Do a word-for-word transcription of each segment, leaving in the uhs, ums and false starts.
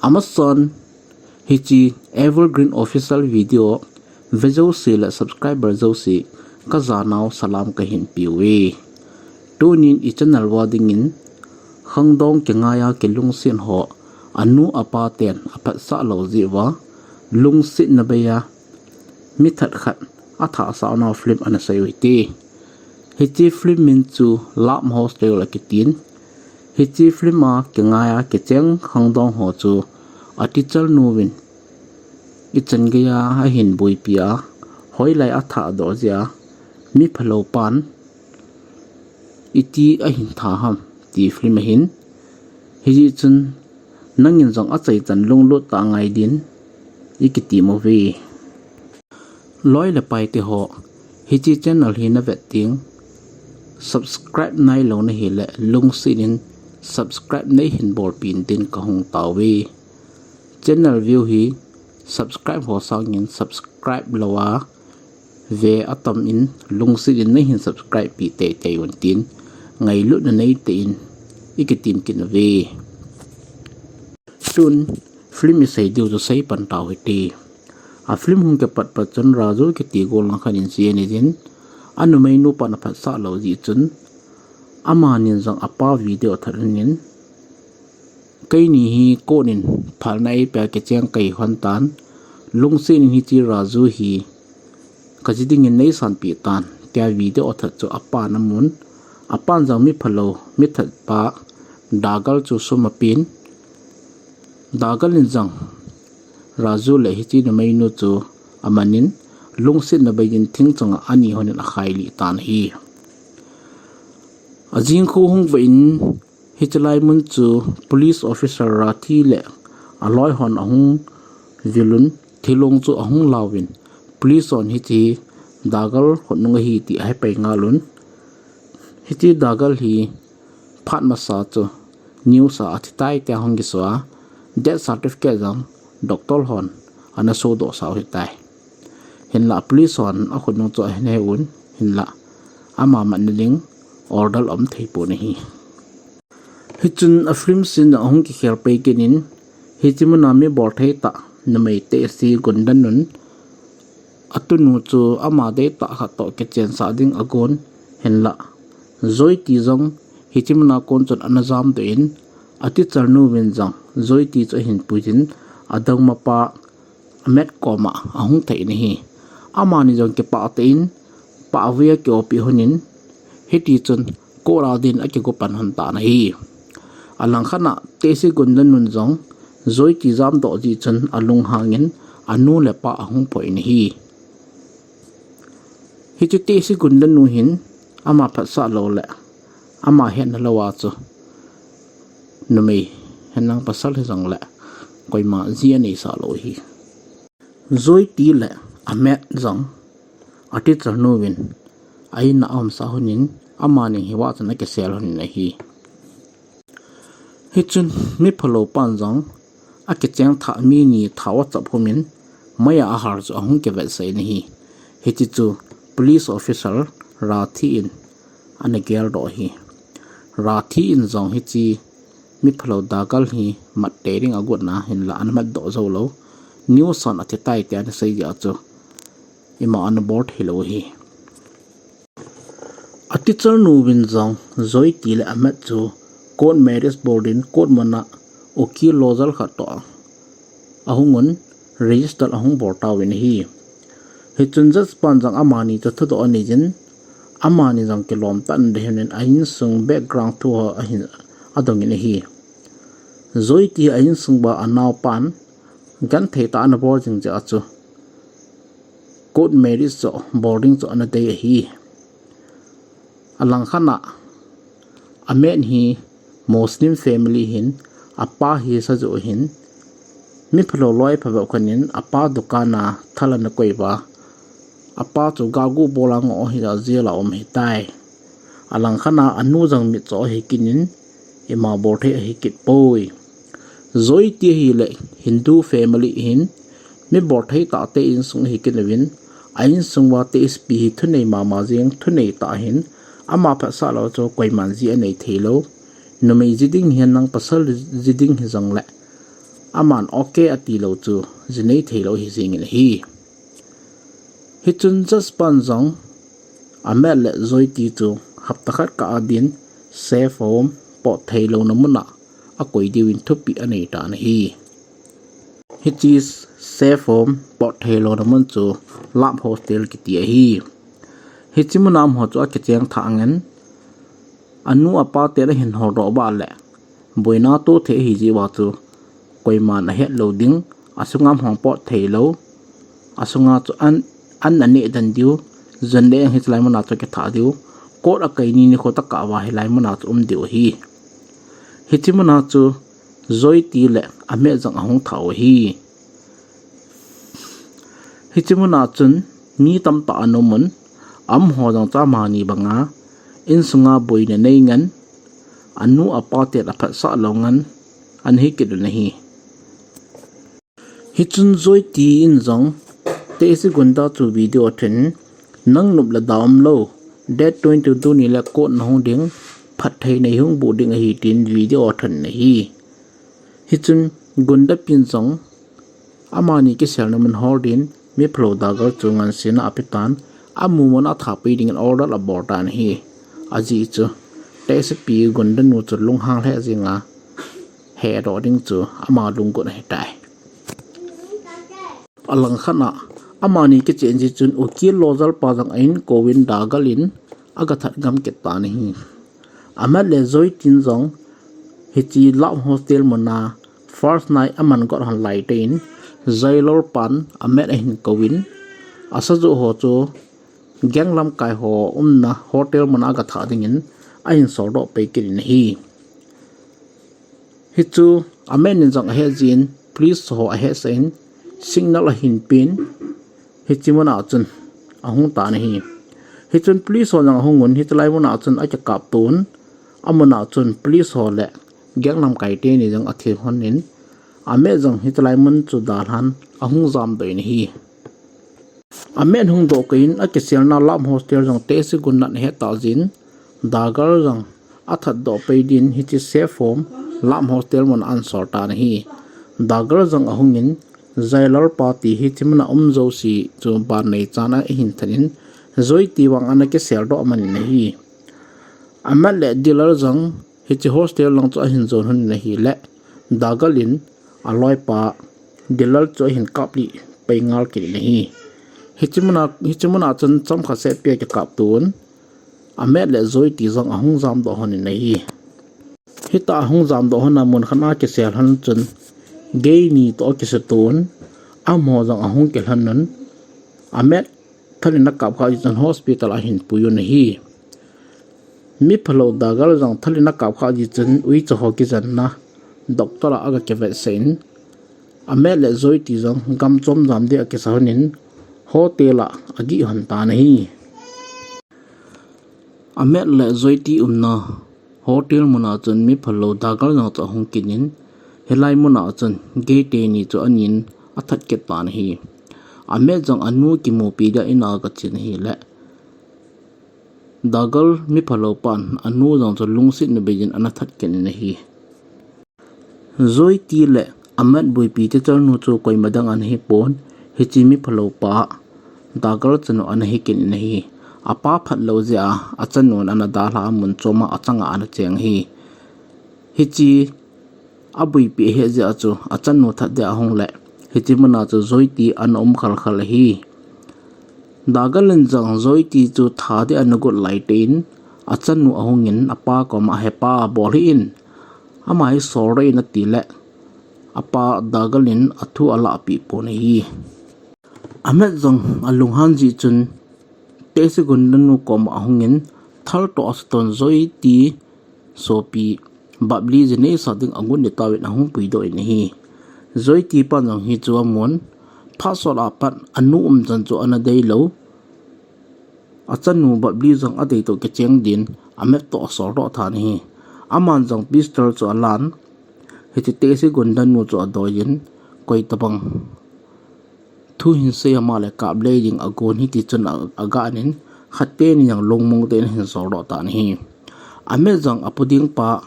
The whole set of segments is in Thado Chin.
Amasan, hiche Evergreen Official Video ve jouse le subscriber jouse ka janau salam kahin peuve. Tunin i channel uva dingin khangdong kingaiya kilungset ho anu apa ten aphatsah lou jeh uva lungsetna beiya mi that khat athahsah nau film ana sei u hite. Hiche film min chu Love Hostel akitin. Hiche film a kingaiya kicheng khangdong ho chu a teacher nu vin ichan geiya ahin boipi a, hoilai athahdoh jeh a mi phalou pan iti ahin tha ham ti film ahin. Hijeh chun nangin jong achaichan lunglut tah ngai din ikitem uve. Loi le pai teho, hiche channel hi navet teng subscribe nailou nahile lungset in subscribe neihin bolpeh in tin kahung tauve. Channel view hi subscribe ho sangin subscribe louva ve atam in lungset in neihin subscribe peh teitei un tin ngailutna neitah in ikitem kit uve. Tun film isei diu chu seipan tau hite. A film hung kipat pat chun Raju kiti golhang khat in ji anei jin, anumeinu pan aphatsah lou jeh chun amanin jong apa video athat in, keini hi court in phalna eipeh a kicheng kahi lhon tan, lungset in hiche Raju hi kaji dingin neisanpeh tan tia video athat chu apan amun, apan jong mi phalou mi that pa Dagal chu sum apen, Dagal in jong Raju le hiche numeinu chu amanin lungsetna beiyin thing chunga ani lhonin akhailih tan ahi. Ajing kho hung vah in hiche lai mun chu police officer Rathi le aloi hon ahung vil un, thilong chu ahung lauvin, police hon hiche Dagal khut nung ahi ti ahepai ngal un. Hiche Dagal hi phat masa chu news a athi tai tia hung kiso a, death certificate jong doctor hon ana sodoh sau hitai. Hinlah police hon akhut nung chu ahin he un, hinlah ama matna ding order um thei pon ahi. Hichun a film scene jong ahung kikhel pai kit in, hiche muna mi bolthei tah numei tehse Gundan nun atunu chu ama deitah khat toh kichensah ding agon, hinlah Joyti jong hiche muna kon chun ana jamdoh in, a teacher nu vin jong Joyti chu ahin puiyin, adangma pa Amet koma ahung thei in ahi. Amani jong kipah tah in, pahvui a ki-oppeh lhonin, hitichun court a din akigo pan lhon tan ahi. Alangkhat a tehse Gundan nun jong Joyti jamdoh jeh chun alunghangin anu le apa ahung phoh in ahi. Hiche tehse Gundan nu hin ama phatsah lou le ama hetna louva chu numei henlang pasal hijongle koima ji aneisah lou ahi. Joyti le Amet jong a teacher nu vin a in a aumsah lhonin, amani hi vah chun akisel lhonin ahi. Hichun mi phalou pan jong akicheng thah mi ni thao achap lhonin, meiya ahal chu ahung kivetsah in ahi. Hiti chu police officer Rathi in ana geldoh ahi. Rathi in jong hiche mi phalou Dagal hi mat tei ding agot na hinlah ana matdoh joulou. News a athi tai tia ana sei jeh a chu ima ana bol thei lou ahi. A teacher nu vin jong Joyti le Amet chu court marriage bol din court muna ukil lawyer khat toh ahung un, register ahung bol tauvin ahi. Hichun judge pan jong amani chu thudoh aneiyin, amani jong kilom tah in adei lhonin a insung background thu ho ahin adongin ahi. Joyti a insung uva anaopan genthei tah ana bol jing jeh a chu court marriage chu bol ding chu ana dei ahi. Alangkhat a Amet hi Muslim family ahin, apa hi Sajo ahin, mi phalou loi phabep khat in apa dukan a thal ana koi uva, apa chu gagu bol a ngoh ahi a jail a um ahitai. Alangkhat a anu jong mitcho ahi kit in, ima bol thei ahi kit poi. Joyti ahile Hindu family ahin, mi bol thei tah te insung ahi kit uvin, a insung uva tehsepi hi thunei mama jeng, thunei tah ahin, ama phatsah lou chu koiman ji anei thei lou. Numei ji ding hihen lang pasal ji ding hijongle aman okay ati lou chu jinei thei lou hi jingin ahi. Hichun judge pan jong Amet le Joiti chu hapta khat kah a din safe home pot thei louna mun a akoi diuvin thupeh anei tan ahi. Hiche safe home pot thei louna mun chu Love Hostel kiti ahi. Hiche mun a um ho chu akicheng thah ngen, anu apa ten ahin holdoh uva le boina toh thei ahi jeh uva chu koiman ahet lou ding, asunga um ho pot thei lou, asunga chu an, an aneh den diu, jon le eng hiche lai mun a chu akithah diu, court akai ni nikho tah kah uva hilai mun a chu um diu ahi. Hiche mun a chu Joiti le Amet jong ahung thah u ahi. Hiche mun a chun mi tamtah ana um un, amaho jong chu amani banga insunga boina nei ngen, anu apa ten aphatsah lou ngen ana hi kit un ahi. Hichun Joiti in jong Tehsi Gunda chu video a thun, nang nop le da umlou, date twenty two ni le court nahung ding, phatthei nei hung boh ding ahi tin video a thun ahi. Hichun Gunda pin jong amani kiselna mun hol din mi phalou Dagal chu ngansena ape tan, amu mun a atha pei dingin order abol tan ahi. Ajeh chu Tehsi pi Gunda nu chu lunghang lheh jeng a, hedoh ding chu ama lunggel ahitai. Alangkhat a amani kichen jeh chun ukil lawyer pa jong ahin kouvin Dagal in aga that gam kit tan ahi. Amet le Joiti in jong hiche Love Hostel mun a first night aman got hon lai tah in, jailer pan Amet ahin kouvin, asajoh ho chu gang lamkai ho umna hotel mun a aga thah dingin ahin soldoh pei kit in ahi. Hichu Amet in jong ahe jin, police ho ahesah in, signal ahin pen, hiche mun a chun ahung tan ahi. Hichun police ho jong ahung un, hiche lai mun a chun akikap ton, amun a chun police ho le gang lamkai teni jong atheng hon in, Amet jong hiche lai mun chu dalhan ahung jamdoh in ahi. Amet hung doh kah in akiselna Love Hostel jong Tehsi Gunda in ahet tah jeh in, Dagal jong athat doh pei din hiche safe home Love Hostel mun a ahin sol tan ahi. Dagal jong ahung in, jailer pa ti hiche mun a um jouse chu ban nei chan a ahin that in, Joiti vang ana kisel doh man in ahi. Amet le Dilal jong hiche hostel lang chu ahin jon hon in ahile, Dagal in aloipa Dilal chu ahin kaplih pei ngal kit in ahi. Hiche mun a, hiche mun a chun chomkhat seh pi akikap ton, Amet le Joiti jong ahung jamdoh hon in ahi. Hitia ahung jamdoh hon a mun khat a akisel hon chun, gei ni toh akisuton, amaho jong ahung kilhon un, Amet thal in akap khah jeh chun hospital a ahin pui un ahi. Mi phalou Dagal jong thal in akap khah jeh chun uicha ho kijenna doctor a aga kivetsah in, Amet le Joiti jong gam chom jam ding akisa hon in, hotel a agih hon tan ahi. Amet le Joiti umna hotel mun a chun mi phalou Dagal jong chu ahung kit in, hilai mun a chun gei teni chu anin athat kit tan ahi. Amet jong anu kimupi dia in a aga chen ahile, Dagal mi phalou pan anu jong chu lungsetna bei in ana that kit in ahi. Joiti le Amet boipi teacher nu chu koima dang ana hi pon, hiche mi phalou pa Dagal chanu ana hi kit in ahi. Apa phat lou jeh a, achanu in ana dalha a mun chom a achang a ana cheng ahi. Hiche aboipi ahi jeh a chu achanu that dia ahung le, hiche mun a chu Joiti ana um khal khal ahi. Dagal in jong Joiti chu that dia ana got lai tah in, achanu ahung in apa koma, hepa, bol hih in, ama hi sol doh in ati le, apa Dagal in athu alah peh pon ahi. Amet jong alunghan jeh chun Tehsi Gunda nu koma ahung in, thal toh asuton Joiti sopi Babli jinei sa ding agot ni tauvin ahung puidoh in ahi. Joiti pan jong hichu amun, phat sot a pat anu umchan chu ana deilou, achanu Babli jong adei toh kicheng din Amet toh asol doh tan ahi. Aman jong pistol chu alan, hiche Tehsi Gunda nu chu adoi in, koi tabang thu hin sei ham a le kap lei ding agon hiti chun a, aga an in, khat teni jong lungmong tah in ahin sol doh tan ahi. Amet jong apu ding pa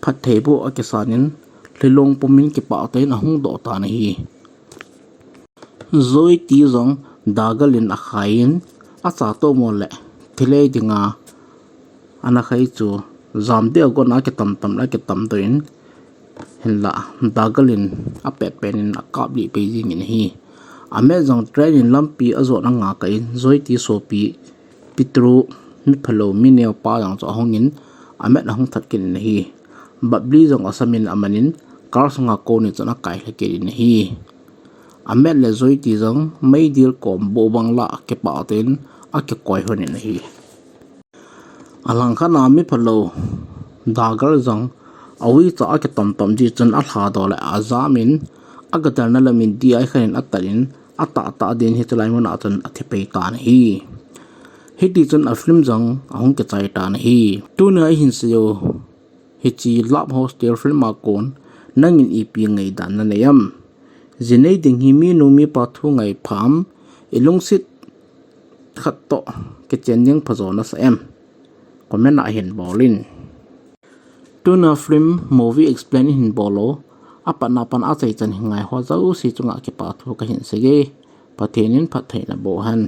phatthei boh akisan in, lhilong pumin kipah tah in ahung doh tan ahi. Joy T jong Dagal in akhai in, acha tomo le thilei dinga ana khai chu jam deh a gon a kitam tam le kitam doh in, hinlah Dagal in apet pen in akap lih pei jing in ahi. Amet jong train in lampi ajot anga kah in Joy T sopi Pitru, miphalou, mineo pa jong chu ahung in, Amet ahung that kit in ahi. Babli jong asam in aman in, car sunga kon in chun akai lha kit in ahi. Amet le Joy T jong meidil kom boh bang lah kipah tah in akikoi hon in ahi. Alangkhat a miphalou Dagal jong aucha akitom tom ji chun alhadoh le ajam in, agadelna lam in D I khan in atat in, atahtah din hiche lai mun a chun athi pei tan ahi. Hiti chun a film jong ahung kichai tan ahi. Tuni a ihin sei u, hiche Love Hostel film a kon nangin ipi ngaidan nanei em? Ji nei ding hi minu mipa thu ngai pha em, ilungset khat toh kichen ding phajo nasah em? Comment a hin bol in. Tuni a film movie explain ihin bol u, apatna a pat achaichan hin ngai ho jouse chunga kipa thu kahin sei e. Pathen in phatthei naboh hen.